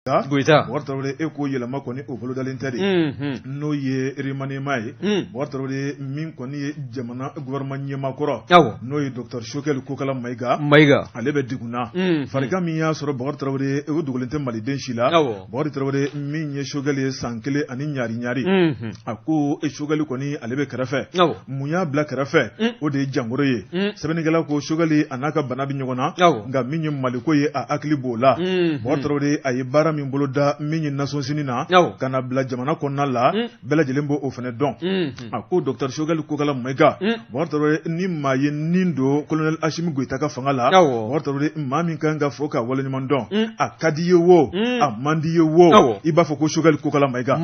Goyita Bubakari Tarawele, e ko yɛlɛma kɔni o bolodalen tɛ de, n'o ye remaniement ye. Bubakari Tarawele, min kɔni ye jamana gouvernement ɲɛmaa kɔrɔ, n'o ye docteur Choguel Kokala Mayiga, Mayiga, ale bɛ degun na. Farigan min y'a sɔrɔ, Bubakari Tarawele, o dogolen tɛ maliden si la. Bubakari Tarawele, min ye Choguel ye san kelen ani ɲari ɲari, a ko Choguel kɔni ale bɛ kɛrɛfɛ. Mun y'a bila kɛrɛfɛ? O de ye jangoro ye. Sɛbɛnnikɛla ko Choguel a n'a ka bana bɛ ɲɔgɔn na, nka min ye Maliko ye, a hakili b'o la. Bubakari Tarawele, a ye baara min boloda min ye Nations Unies na ka na bila jamana kɔnɔna la, bɛɛ lajɛlen b'o fana dɔn. A ko docteur Choguel Kokala Mayiga, Bubakari Tarawele, ni maa ye nin don colonel Asimi Goyita ka fanga la, Bubakari Tarawele, maa min kan ka fo ka waleɲuman dɔn, a ka di i ye wo, a man di i ye wo, i b'a fɔ ko Choguel Kokala Mayiga.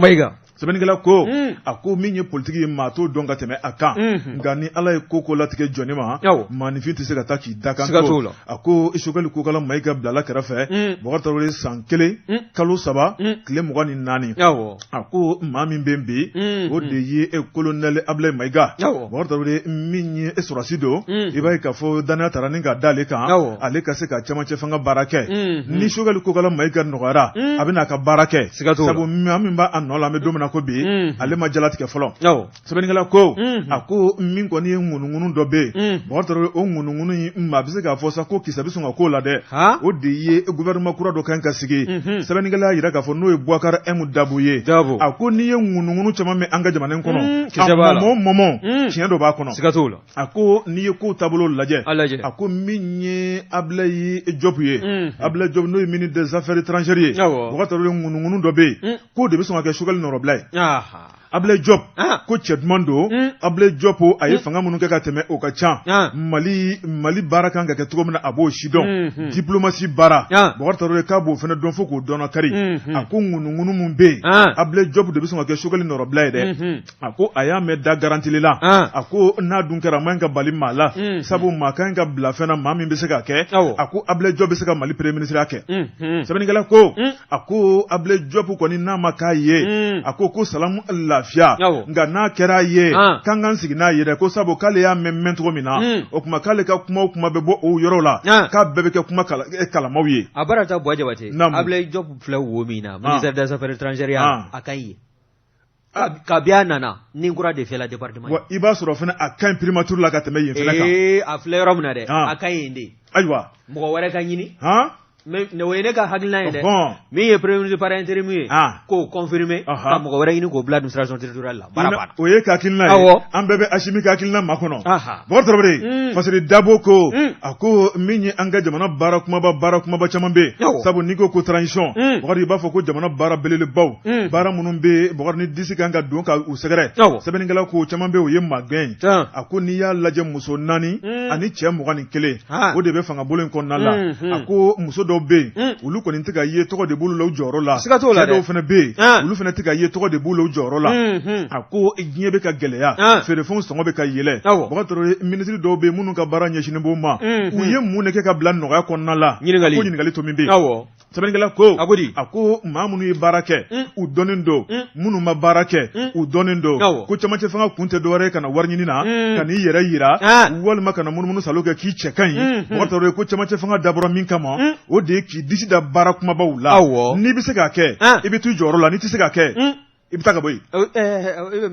Sɛbɛnnikɛla ko, a ko min ye politiki ye, maa t'o dɔn ka tɛmɛ a kan, nka ni Ala ye ko ko latigɛ jɔni ma, maaninfin tɛ se ka taa k'i da kan to. A ko Choguel Kokala Mayiga bilala kɛrɛfɛ, Bubakari Tarawele, san 1 kalo 3 tile 24. A ko maa min bɛ bi, o de ye colonel Abulayi Mayiga. Bubakari Tarawele, min ye sɔrɔdasi don, i b'a ye k'a fɔ danaya taara ni ka da ale kan, ale ka se ka cɛmancɛ fanga baara kɛ. Ni Choguel Kokala Mayiga nɔgɔyara, a bɛna a ka baara kɛ. Sabu maa min b'a nɔ la, an bɛ don min na ko bi, ale ma jalatigɛ fɔlɔ. Sɛbɛnnikɛla ko, a ko min kɔni ye ŋunuŋunu dɔ bɛ yen, Bubakari Tarawele, o ŋunuŋunu in, maa bɛ se k'a fɔ sa ko kisɛ bɛ sɔn ka k'o la dɛ. O de ye gouvernement kura dɔ kan ka sigi. Sɛbɛnnikɛla y'a jira k'a fɔ n'o ye Bubakari M Dabo ye. A ko n'i ye ŋunuŋunu caman mɛn an ka jamana in kɔnɔ, a mɔmɔ mɔmɔ, tiɲɛ dɔ b'a kɔnɔ. Siga t'o la. A ko n'i ye kow taabolo lajɛ, a ko min ye Abulayi Jɔpu ye, Abulayi Jɔpu n'o ye ministre des affaires étrangères ye, Bubakari Tarawele, ŋunuŋunu dɔ bɛ yen k'o de bɛ sɔn ka kɛ Choguel nɔrɔbila ye. Abulayi Jɔpu ko cɛ duman don. Abulayi Jɔpu, a ye fanga minnu kɛ ka tɛmɛ, o ka ca. Mali Mali baara kan ka kɛ cogo min na, a b'o si dɔn. Diplomatie baara, Bubakari Tarawele, k'a b'o fana dɔn fo k'o dɔn kari. A ko ŋunuŋunu min bɛ yen, Abulayi Jɔpu de bɛ sɔn ka kɛ Choguel nɔrɔbila ye dɛ. A ko a y'a mɛn da garantili la. A ko n'a dun kɛra, a man ka bali maa la, sabu maa kan ka bila fɛn na, maa min bɛ se ka kɛ. A ko Abulayi Jɔpu bɛ se ka Mali premier ministre ya kɛ. Sɛbɛnnikɛla ko, a ko Abulayi Jɔpu kɔni, n'a ma k'a ye, a ko ko salamu lafiya, nka n'a kɛra a ye, k'an k'an sigi n'a ye dɛ, ko sabu k'ale y'a mɛn mɛn cogo min na, o tuma k'ale ka kuma o kuma bɛ bɔ o yɔrɔ la, k'a bɛɛ bɛ kɛ kuma kalamaw ye. A baara ta Buwa Jabate, Abulayi Jɔpu filɛ wo min na, ministère des affaires étrangères, a ka ɲi ye. Kabi a nana ni kura de fɛ département. Wa i b'a sɔrɔ fana a ka ɲi primature la ka tɛmɛ yen fana kan. Ee, a filɛ yɔrɔ min na dɛ, a ka ɲi yen de. Ayiwa. Mɔgɔ wɛrɛ ka ɲini. O ye ne ka hakilina ye dɛ. Min ye premier ministre par intérim ye, k'o confirmer, ka mɔgɔ wɛrɛ ɲini k'o bila administration territoriale la, baara banna. O ye ka hakilina ye. An bɛɛ bɛ Asimi ka hakilina makɔnɔ. Bubakari Tarawele, Fasiri Dabo ko, a ko min ye an ka jamana baara kumaba, baara kumaba caman bɛ yen, sabu n'i ko ko transition, Bubakari, i b'a fɔ ko jamana baara belebelebaw, baara minnu bɛ, Bubakari, ni disi kan ka don ka u sɛgɛrɛ. Sɛbɛnnikɛla ko caman bɛ, o ye magɛn ye. A ko n'i y'a lajɛ, muso 4 ani cɛ 21, o de bɛ fangabolo in kɔnɔna la. A ko muso dɔw bɛ yen, olu kɔni tɛ ka ye, tɔgɔ de b'olu la u jɔyɔrɔ la. Siga t'o la dɛ. Cɛ dɔw fana bɛ yen, olu fana tɛ ka ye, tɔgɔ de b'u la u jɔyɔrɔ la. A ko diɲɛ bɛ ka gɛlɛya, feerefɛnw sɔngɔ bɛ ka yɛlɛ. Bubakari Tarawele, minisiri dɔw bɛ yen minnu ka baara ɲɛsinnen b'o ma, u ye mun de kɛ ka bila nɔgɔya kɔnɔna la? Ɲininkali, ko ɲininkali to min bɛ yen. Sɛbɛnnikɛla ko, a ko di? A ko maa minnu ye baara kɛ, u dɔnnen don, minnu ma baara kɛ, u dɔnnen don. Ko cɛmancɛ fanga kun tɛ dɔwɛrɛ ye ka na wari ɲini na, ka n'i yɛrɛ yira, walima ka na munumunu salo kɛ k'i cɛ ka ɲi. Bubakari Tarawele ko cɛmancɛ fanga dabɔra min kama, o de ye k'i disi da baara kumabaw la. N'i bɛ se k'a kɛ, i bɛ t'u jɔyɔrɔ la, n'i tɛ se k'a kɛ, i bɛ taa ka bɔ yen.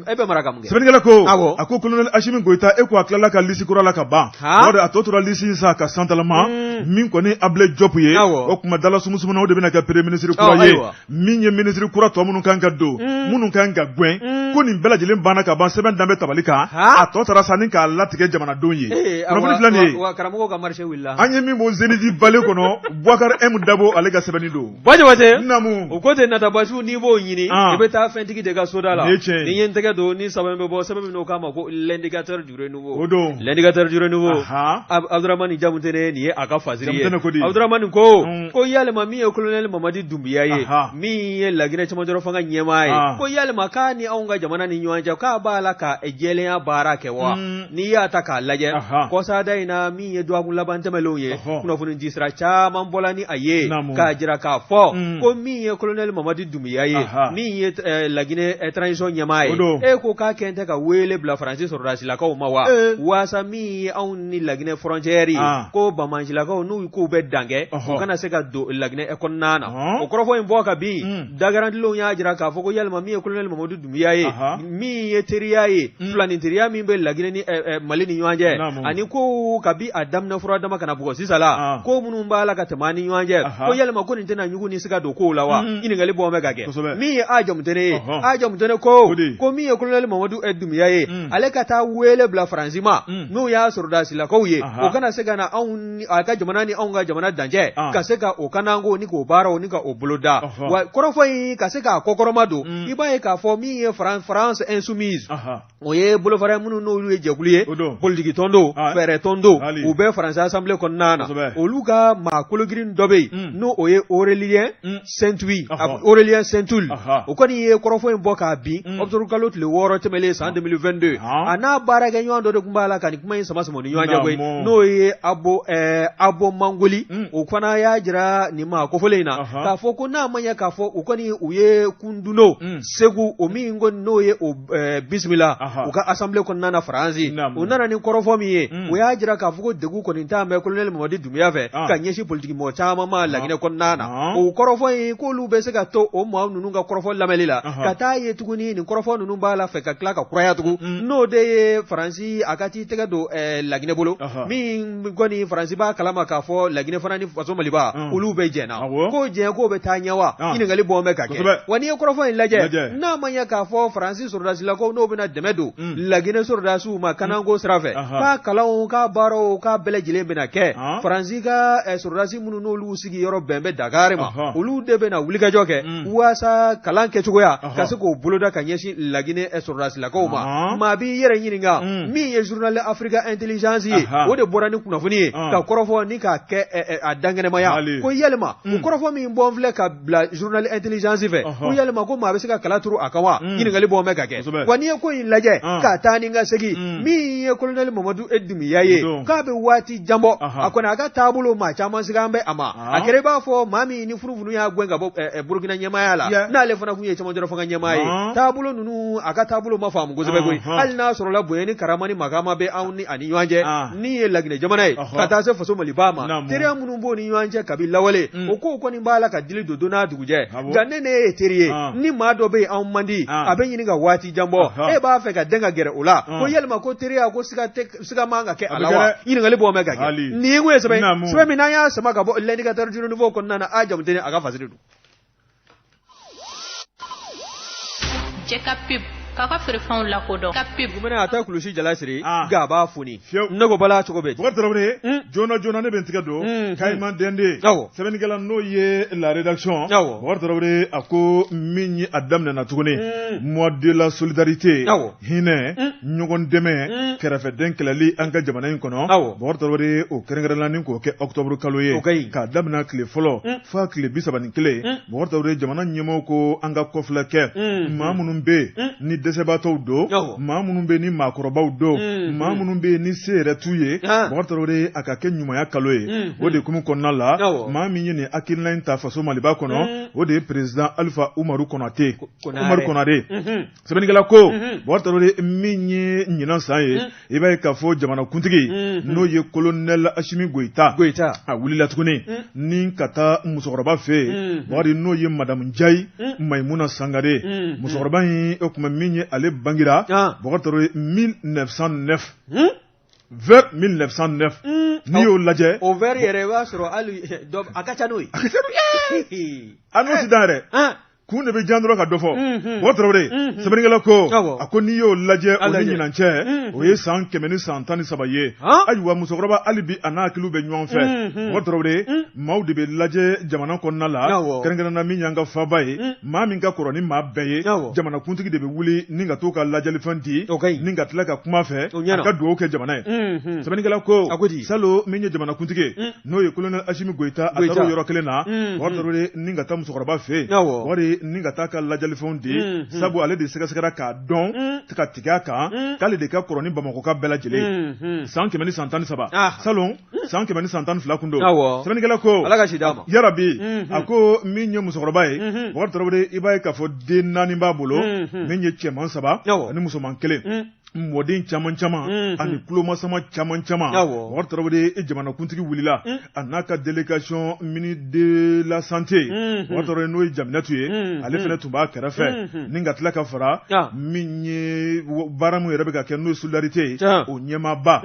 E bɛ mara ka mun kɛ? Sɛbɛnnikɛla ko, a ko colonel Asimi Goyita, e ko a tilala ka lisi kura la ka ban. A tɔ tora lisi sa ka santalama, min kɔni Abulayi Jɔpu ye, o tuma dala sumusumu na, o de bɛna kɛ premier ministre kura ye. Min ye ministre kura tɔ minnu kan ka don, minnu kan ka gɛn, ko nin bɛɛ lajɛlen banna ka ban, sɛbɛn dan bɛ tabali kan. A tɔ taara sa ni k'a latigɛ jamanadenw ye. Kunnafoni filɛ nin ye. Wa karamɔgɔw ka marché wulila. An ye min bɔ Zénith bale kɔnɔ, Bubakari M Dabo, ale ka sɛbɛnni don. Buwa Jabate, naamu, o ko tɛ natabasiw, n'i b'o ɲini, i bɛ taa fɛntigi de ka soda la. Nin ye tiɲɛ ye. Ni ye n tɛgɛ don ni sɛbɛn bɛ bɔ, sɛbɛn min n'o k'a ma ko l'indicateur du renouveau. O don. L'indicateur du renouveau. Abudramani Jamutene, nin ye a ka fasiri ye. Jamutene ko di? Abudramani ko, ko yalima min ye colonel Mamadi Dunbiya ye, min ye Laginɛ cɛmancɛrɔ fanga ɲɛmaa ye, ko yalima k'a ni anw ka jamana ni ɲɔgɔn cɛ, k'a b'a la ka jɛlenya baara kɛ wa? N'i y'a ta k'a lajɛ, kɔsada in na, min ye dɔgɔkun laban tɛmɛnlenw ye, kunnafoni di sira caman bɔla ni a ye k'a jira k'a fɔ ko min ye colonel Mamadi Dunbiya ye, min ye Laginɛ transition ɲɛmaa ye, e ko k'a kɛn tɛ ka wele bila Faransi sɔrɔdasilakaw ma wa waasa min ye anw ni Laginɛ frontière ye, ko banbaancilakaw n'u k'u bɛ dan kɛ, u kana se ka don Laginɛ kɔnɔna na. O kɔrɔfɔ in bɔ ka bin, dagarantilenw y'a jira k'a fɔ ko yalima min ye colonel Mamadu Dunbiya ye, min ye teriya ye, filanin teriya min bɛ Laginɛ ni Mali ni ɲɔgɔn cɛ, ani ko kabi a daminɛ fura dama ka na bugɔ sisan la, ko minnu b'a la ka tɛmɛ an ni ɲɔgɔn cɛ, ko yalima ko nin tɛna ɲugun ni siga don kow la wa? Ɲininkali bɔ bɛ ka kɛ. Min ye a jamutɛnɛ ye, a jamutɛnɛ ko ko min ye colonel Mamadu Dunbiya ye, ale ka taa wele bila Faransi ma, n'o y'a sɔrɔdasilakaw ye, o kana se ka na anw a ka jamana ni anw ka jamana dancɛ, ka se ka o kananko ni k'o baaraw ni ka o boloda. Wa kɔrɔfɔ in ka se k'a kɔkɔrɔma don, i b'a ye k'a fɔ min ye France Insoumise, o ye bolofara ye minnu n'olu ye jɛkulu ye, politiki tɔn don, fɛɛrɛ tɔn don, u bɛ Faransi assemblée kɔnɔna na. Olu ka maa kologirin dɔ bɛ yen, n'o o ye Aurélien Saintoul, Aurélien Saintoul, o kɔni ye kɔrɔfɔ in bɔ k'a bin octobre kalo tile 6 tɛmɛlen san 2022. A n'a baarakɛɲɔgɔn dɔ de tun b'a la ka nin kuma in sama sama ni ɲɔgɔn cɛ koyi, n'o ye Abo Mangoli. O fana y'a jira nin maa kofɔlen in na k'a fɔ ko n'a ma ɲɛ k'a fɔ u kɔni u ye Koundouno Sékou, o min ko n'o ye o bisimila u ka assemblée kɔnɔna na Faransi, u nana ni kɔrɔfɔ min ye, u y'a jira k'a fɔ ko degun kɔni t'an bɛ colonel Mamadi Dunbiya fɛ ka ɲɛsin politiki mɔgɔ caman ma Laginɛ kɔnɔna na. O kɔrɔfɔ in, k'olu bɛ se ka to o maa ninnu ka kɔrɔfɔ lamɛnli la ka taa ye tuguni nin kɔrɔfɔ ninnu b'a la fɛ ka tila ka kuraya tugun, n'o de ye Faransi a ka t'i tɛgɛ don Laginɛ bolo, min kɔni Faransi b'a kalama k'a fɔ Laginɛ fana ni faso Maliba olu bɛ jɛn na, ko jɛn k'o bɛ taa ɲɛ wa? Ɲininkali bɔ bɛ ka kɛ. Wa n'i ye kɔrɔfɔ in lajɛ, n'a ma ɲɛ k'a fɔ Faransi sɔrɔdasilakaw n'o bɛna dɛmɛ don Laginɛ sɔrɔdasiw ma kananko sira fɛ, k'a kalanw k'a baaraw k'a bɛɛ lajɛlen bɛna kɛ Faransi ka sɔrɔdasi minnu n'olu sigiyɔrɔ bɛn bɛ Dakari ma, olu de bɛna wulikajɔ kɛ waasa kalan kɛcogoya ka se k'o boloda ka ɲɛsin Laginɛ sɔrɔdasilakaw ma. Maa b'i yɛrɛ ɲininka, min ye journal Africa Intelligence ye, o de bɔra ni kunnafoni ye ka kɔrɔfɔ ni k'a kɛ a dankɛnɛmaya, ko yalima o kɔrɔfɔ min bɔ filɛ ka bila journal Intelligence fɛ, ko yalima ko maa bɛ se ka kala turu a kan wa? Ɲininkali bɔ bɛ ka kɛ. Wa n'i ye ko in lajɛ ka taa ni ka segin, min ye colonel Mamadu Dunbiya ye, k'a bɛ waati jan bɔ, a kɔni a ka taabolo maa caman sigan bɛ a ma. A kɛra i b'a fɔ maa min ni funufunu y'a gɛn ka bɔ Burukina ɲɛmaaya la, n'ale fana tun ye cɛmancɛ fanga ɲɛmaa ye, taabolo ninnu a ka taabolo ma faamu kosɛbɛ koyi, hali n'a sɔrɔla bonya ni karama ni makama bɛ anw ni a ni ɲɔgɔn cɛ, ni ye Laginɛ jamana ye, ka taa se faso Maliba ma, teriya minnu b'o ni ɲɔgɔn cɛ kabi lawale, o kow kɔni b'a la ka dili don don n'a dugujɛ. Nka ne ne ye teri ye ni maa dɔ bɛ yen anw man di, a bɛ ɲini ka waati jan bɔ, e b'a fɛ ka den ka gɛrɛ o la, ko yalima ko teriya ko siga tɛ siga man ka kɛ a la wa? Ɲininkali bɔ bɛ ka kɛ. Nin ye kun ye sɛbɛn min n'an y'a sama ka bɔ L'Indicateur du Renouveau kɔnɔna na, a jamutɛnɛ a ka fasiri don. Cɛ ka pub k'a ka feerefɛnw lakodɔn ka pub. Gumɛnɛ a tɛ kulusi jala siri nka a b'a foni. Ne ko bala cogo bɛ di? Bukari Tarawele, joona joona ne bɛ n tigɛ don Kayima Dɛnde, sɛbɛnnikɛla n'o ye la rédaction, Bukari Tarawele a ko min ye a daminɛna tuguni mois de la solidarité, hinɛ, ɲɔgɔn dɛmɛ, kɛrɛfɛdɛn kɛlɛli an ka jamana in kɔnɔ, Bukari Tarawele o kɛrɛnkɛrɛnna ni k'o kɛ octobre kalo ye, k'a daminɛ tile fɔlɔ f'a tile 31, Bukari Tarawele jamana ɲɛmɔgɔw ko an ka kɔfilɛ kɛ maa minnu bɛ yen ni dɛsɛbaatɔw don, maa minnu bɛ yen ni maakɔrɔbaw don, maa minnu bɛ yen ni se yɛrɛ t'u ye, Bukari Tarawele a ka kɛ ɲumanya kalo ye. O de hukumu kɔnɔna la, maa min ye nin hakilina in ta faso Maliba kɔnɔ, o de ye président Alifa Umaru Konate, Umaru Konare. Sɛbɛnnikɛla ko Bukari Tarawele min ye ɲinan san ye, i b'a ye k'a fɔ jamanakuntigi n'o ye colonel Asimi Goyita, a wulila tuguni ni ka taa musokɔrɔba fɛ yen, Bukari n'o ye madamu Njayi Mayimuna Sangare. Musokɔrɔba in o tuma min ye ale bangira Bukari Tarawele 1909, vers 1909, n'i y'o lajɛ, o vers yɛrɛ i b'a sɔrɔ hali a ka ca n'o ye, a ka ca n'o ye, a n'o ti dan yɛrɛ. Kun de bɛ jan dɔrɔn ka dɔ fɔ. Bukari Tarawele, sɛbɛnnikɛla ko a ko n'i y'o lajɛ o ni ɲinan cɛ, o ye san 113 ye. Ayiwa musokɔrɔba hali bi a n'a hakiliw bɛ ɲɔgɔn fɛ. Bukari Tarawele, maaw de bɛ lajɛ jamana kɔnɔna la, kɛrɛnkɛrɛnna min y'an ka faaba ye, maa min ka kɔrɔ ni maa bɛɛ ye, jamanakuntigi de bɛ wuli ni ka t'o ka lajɛlifɛn di, ni ka tila ka kuma fɛ, a ka dugawu kɛ jamana ye. Sɛbɛnnikɛla ko salon min ye jamanakuntigi ye, n'o ye colonel Asimi Goyita, a taara o yɔrɔ kelen na, Bukari Tarawele, ni ka taa musokɔrɔba fɛ yen, Bukari Tarawele ni ka taa ka lajɛlifɛnw di sabu ale de sɛgɛsɛgɛra k'a dɔn ka tigɛ a kan k'ale de ka kɔrɔ ni Bamakɔka bɛɛ lajɛlen san 113 salon san 112 kun don sɛbɛnnikɛla ko Ala ka si d'a ma yarabi a ko min ye musokɔrɔba ye Bakari Tarawele i b'a ye k'a fɔ den naani b'a bolo min ye cɛman saba ani musoman kelen mɔden caman caman ani tulomasama caman caman Bakari Tarawele jamanakuntigi wulila a n'a ka délégation ministre de la santé Bakari Tarawele n'o ye Jaminatu ye ale fana tun b'a kɛrɛfɛ ni ka tila ka fara min ye baara min yɛrɛ bɛ ka kɛ n'o ye solidarité ye o ɲɛmaaba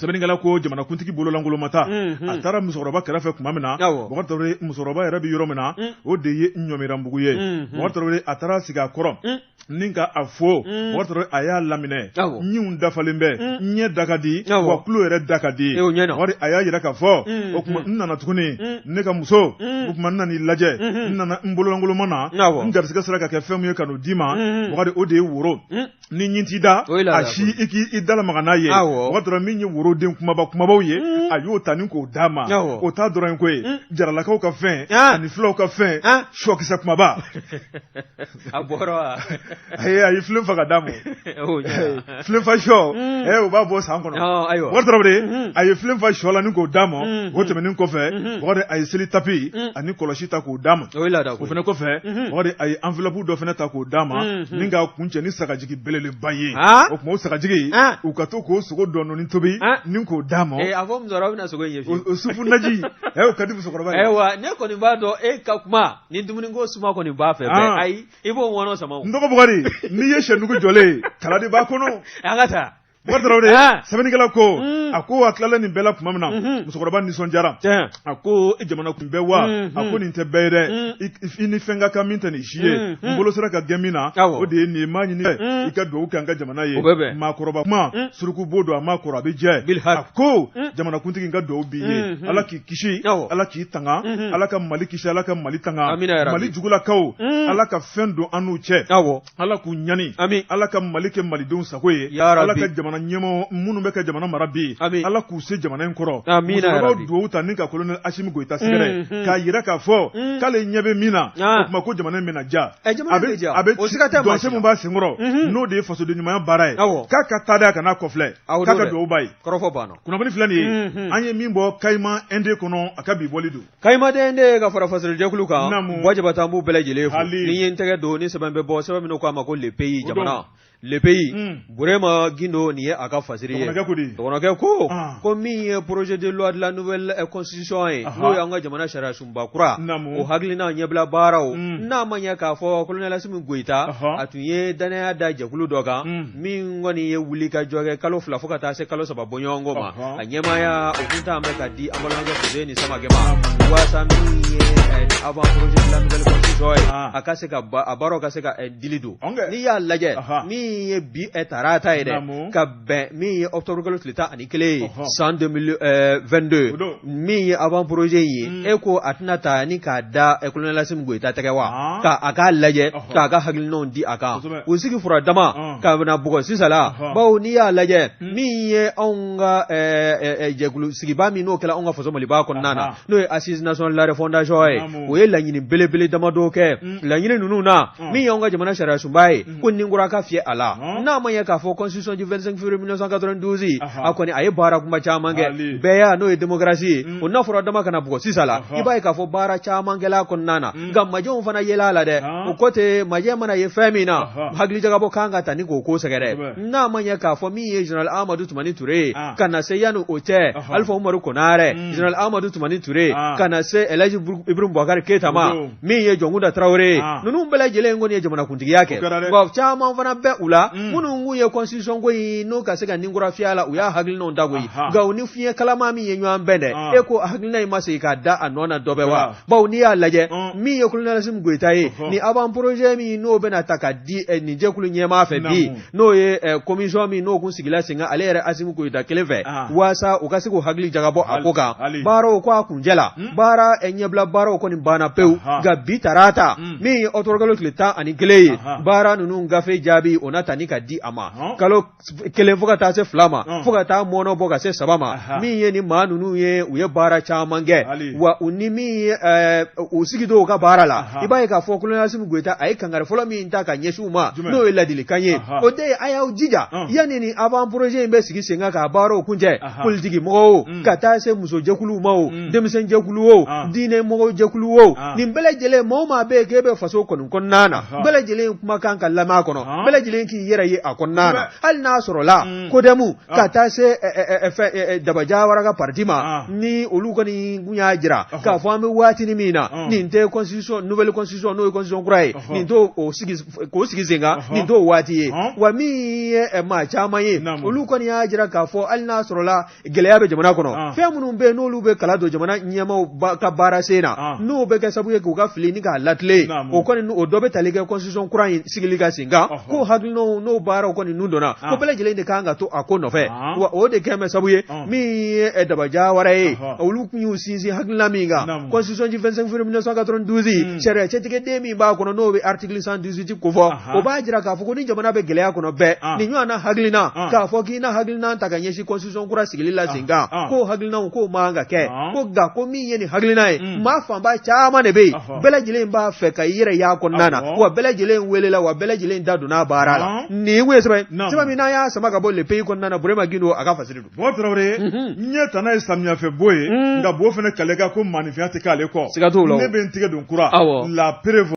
sɛbɛnnikɛla ko jamanakuntigi bololankolon ma taa a taara musokɔrɔba kɛrɛfɛ tuma min na Bakari Tarawele musokɔrɔba yɛrɛ bɛ yɔrɔ min na o de ye Ɲɔmiranbugu ye Bakari Tarawele a taara sigi a kɔrɔ ni ka a fo Bakari Tarawele a y'a laminɛ ɲinw dafalen bɛ ɲɛ da ka di wa tulo yɛrɛ da ka di Bakari a y'a jira k'a fɔ o tuma n nana tuguni ne ka muso o tuma n nana i lajɛ n nana n bololankolon ma na n garisɛgɛ sera ka kɛ fɛn min ye ka n'o d'i ma Bakari o de ye woro ni ɲin t'i da a si i k'i da lamaga n'a ye Bakari Tarawele min ye woroden kumaba kumabaw ye a y'o ta ni k'o d'a ma o t'a dɔrɔn ye koyi jaralakaw ka fɛn ani fulaw ka fɛn sɔkisɛ kumaba a bɔra wa ayi a ye filen fa ka d'a ma filen fa sɔ o b'a bɔ san kɔnɔ ayiwa Bakari Tarawele a ye filen fa sɔ la ni k'o d'a ma o tɛmɛnen kɔfɛ Bakari a ye seli tapi ani kɔlɔsi ta k'o d'a ma o fana kɔfɛ Bakari a ye enveloppe dɔ fana ta k'o d'a ma ni k'a kuncɛ ni sagajigi belebeleba ye o tuma o sagajigi u ka to k'o sogo dɔɔnin tobi ni k'o d'a ma a fɔ musokɔrɔba bɛna sogo in ɲɛf'i ye o supu naji o ka di musokɔrɔba ye ayiwa ne kɔni b'a dɔn e ka kuma ni dumuniko suma kɔni b'a fɛ bɛɛ ayi i b'o ŋɔnɔ sama o n dɔgɔ Bukari n'i ye sɛnugu jɔlen ye kala de b'a kɔnɔ an ka taa Bukari Tarawele sɛbɛnnikɛla ko a ko a tilalen nin bɛɛ la tuma min na musokɔrɔba nisɔndiyara a ko jamana kun bɛɛ wa a ko nin tɛ bɛɛ ye dɛ i ni fɛn ka kan min tɛ nin si ye n bolo sera ka gɛn min na o de ye nin ye n b'a ɲini i ka dugawu kɛ an ka jamana ye maakɔrɔba kuma suruku bo don a ma kɔrɔ a bɛ jɛ a ko jamanakuntigi n ka dugawu b'i ye Ala k'i kisi Ala k'i tanga Ala ka Mali kisi Ala ka Mali tanga Mali jugulakaw Ala ka fɛn don an n'u cɛ Ala k'u ɲani Ala ka Mali kɛ malidenw sago ye Ala ka jamana ɲɛmɔgɔ minnu bɛ ka jamana mara bi Ala k'u se jamana in kɔrɔ musokɔrɔba dugawu ta ni ka colonel Asimi Goyita sɛgɛrɛ k'a jira k'a fɔ k'ale ɲɛ bɛ min na o tuma ko jamana in bɛna diya a bɛ dɔnse min b'a senkɔrɔ n'o de ye fasoden ɲumanya baara ye k'a ka taa dɛ a kan'a kɔfilɛ k'a ka dugawu b'a ye kɔrɔfɔ banna kunnafoni filɛ nin ye an ye min bɔ Kayima Inde kɔnɔ a ka bi bɔli don Kayima Inde ka fara fasolijɛkulu kan Buwa Jabate an b'u bɛɛ lajɛlen fo ni ye n tɛgɛ don ni sɛbɛn bɛ bɔ sɛbɛn min k'a ma ko Le Pays jamana Le Pays Burema Gindo nin ye a ka fasiri ye dɔgɔnɔkɛ ko ko min ye projet de loi de la nouvelle constitution ye n'o y'an ka jamana sariya sunba kura o hakilina ɲɛbila baaraw n'a ma ɲɛ k'a fɔ colonel Asimi Goyita a tun ye dannaya da jɛkulu dɔ kan min kɔni ye wuli ka jɔ kɛ kalo 2 fo ka taa se kalo 3 bɔɲɔgɔnko ma a ɲɛmaaya o tun t'an bɛ ka di an balimakɛ Fuseni Samakɛ ma waasa min ye avant projet de la nouvelle constitution ye a ka se ka a baaraw ka se ka dili don n'i y'a lajɛ min ye bi tarata ye dɛ ka bɛn min ye octobre kalo tile 11 ye san 2022 min ye avant projet in ye e ko a tɛna ta ni k'a da colonel Asimi Goyita tɛgɛ wa ka a k'a lajɛ k'a ka hakilinaw di a kan u sigi fura dama ka na bugɔ sisan la bawo n'i y'a lajɛ min ye anw ka jɛkulu sigiba min n'o kɛra anw ka faso Maliba kɔnɔna na n'o ye assise nationale de la refondation ye o ye laɲini belebele damadɔ kɛ laɲini ninnu na min y'anw ka jamana sariya sunba ye ko ni kura ka fiyɛ a la n'a ma ɲɛ k'a fɔ constitution du 25 février 1992 a kɔni a ye baara kuma caman kɛ bɛɛ y'a n'o ye démocratie ye o n'a fɔra dama ka na bugɔ sisan la i b'a ye k'a fɔ baara caman kɛla a kɔnɔna na nka majɛw fana yela a la dɛ o ko tɛ majɛ mana ye fɛn min na hakilijagabɔ kan ka ta ni k'o ko sɛgɛrɛ n'a ma ɲɛ k'a fɔ min ye général Amadu Tumani Ture ye ka na se yanni o cɛ Alifa Umaru Konarɛ général Amadu Tumani Ture ka na se Elhaji Ibrahim Bubakari Keyita ma min ye Jɔnkunda Tarawele ye ninnu bɛɛ lajɛlen kɔni ye jamanakuntigiya kɛ nka caman fana bɛ u la minnu kun ye constitution ko in n'o ka se ka ni kura fiyɛ a la u y'a hakilinaw da koyi nka u ni fiɲɛ kalama min ye ɲɔgɔn bɛn dɛ e ko hakilina in ma segin k'a da a nɔ na dɔ bɛ wa bawo n'i y'a lajɛ min ye colonel Asimi Goyita ye ni avant projet min n'o bɛna ta ka di nin jɛkulu ɲɛmaa fɛ bi n'o ye commission min n'o kun sigila sen kan ale yɛrɛ Asimi Goyita kelen fɛ waasa u ka se k'u hakili jagabɔ a ko kan baaraw ko a kuncɛ la baara ɲɛbila baaraw kɔni banna pewu nka bi tarata min ye octobre kalo tile 11 ye baara ninnu gafe jaabi o ɲɔgɔnna ta ni ka di a ma kalo 1 fo ka taa se 2 ma fo ka taa mɔnɔ bɔ ka se 3 ma min ye ni maa ninnu ye u ye baara caman kɛ wa u ni min ye u sigi don u ka baara la i b'a ye k'a fɔ kolonɛli Asimi Goyita a ye kangari fɔlɔ min ta ka ɲɛsin u ma n'o ye ladilikan ye o de ye a y'aw jija yanni ni avant projet in bɛ sigi sen kan k'a baaraw kuncɛ politiki mɔgɔw o ka taa se musojɛkuluw ma o denmisɛnjɛkulu o diinɛ mɔgɔw jɛkulu o nin bɛɛ lajɛlen maa o maa bɛ yen k'e bɛ faso kɔni kɔnɔna na bɛɛ lajɛlen kumakan ka lamɛn a kɔnɔ bɛɛ lajɛlen k'i yɛrɛ ye a kɔnɔna na hali n'a sɔrɔla CODEM ka taa se fɛn Daba Jawara ka parti ma ni olu kɔni kun y'a jira k'a fɔ an bɛ waati min na nin tɛ constitution nouvelle constitution n'o ye constitution kura ye nin t'o sigi k'o sigi sen kan nin t'o waati ye wa min ye maa caman ye olu kɔni y'a jira k'a fɔ hali n'a sɔrɔla gɛlɛya bɛ jamana kɔnɔ ah. fɛn minnu bɛ yen n'olu bɛ kala don jamana ɲɛmaaw ka baara sen na ah. n'o bɛ kɛ sababu ye k'u ka fili ni k'a latilen o kɔni o dɔ bɛ tali kɛ constitution kura in sigili kan sen kan k'o hakilinaw n'o baaraw kɔni nun donna ah. ko bɛɛ lajɛlen de kan ka to a ko nɔfɛ wa o de kɛn bɛ sababu ye min ye Daba Jawara ye olu tun y'u sinsin hakilina min kan constitution du 25 février 1992 sariya cɛtigɛden min b'a kɔnɔ n'o bɛ article 118 kofɔ o b'a jira k'a fɔ ko ni jamana bɛ gɛlɛya kɔnɔ bɛɛ nin ɲɔgɔnna hakilina k'a fɔ k'i na hakilina ta ka ɲɛsin constitution kura sigili la sen kan k'o hakilinaw k'o man ka kɛ ko nka ko min ye nin hakilina ye maa fanba caman de bɛ yen bɛɛ lajɛlen b'a fɛ ka i yɛrɛ y'a kɔnɔna na wa bɛɛ lajɛlen welela wa bɛɛ lajɛlen da donna a baara la nin kun ye sɛbɛn sɛbɛn min n'an y'a sama ka bɔ Le Pays kɔnɔna na Burema Gindo a ka fasiri don. Bɔkari Tarawele n ɲɛ tana ye samiyɛfɛ bo ye nka bo fana kale kan ko maaninfinya tɛ k'ale kɔ siga t'o la ne bɛ n tigɛ don kura la preuve.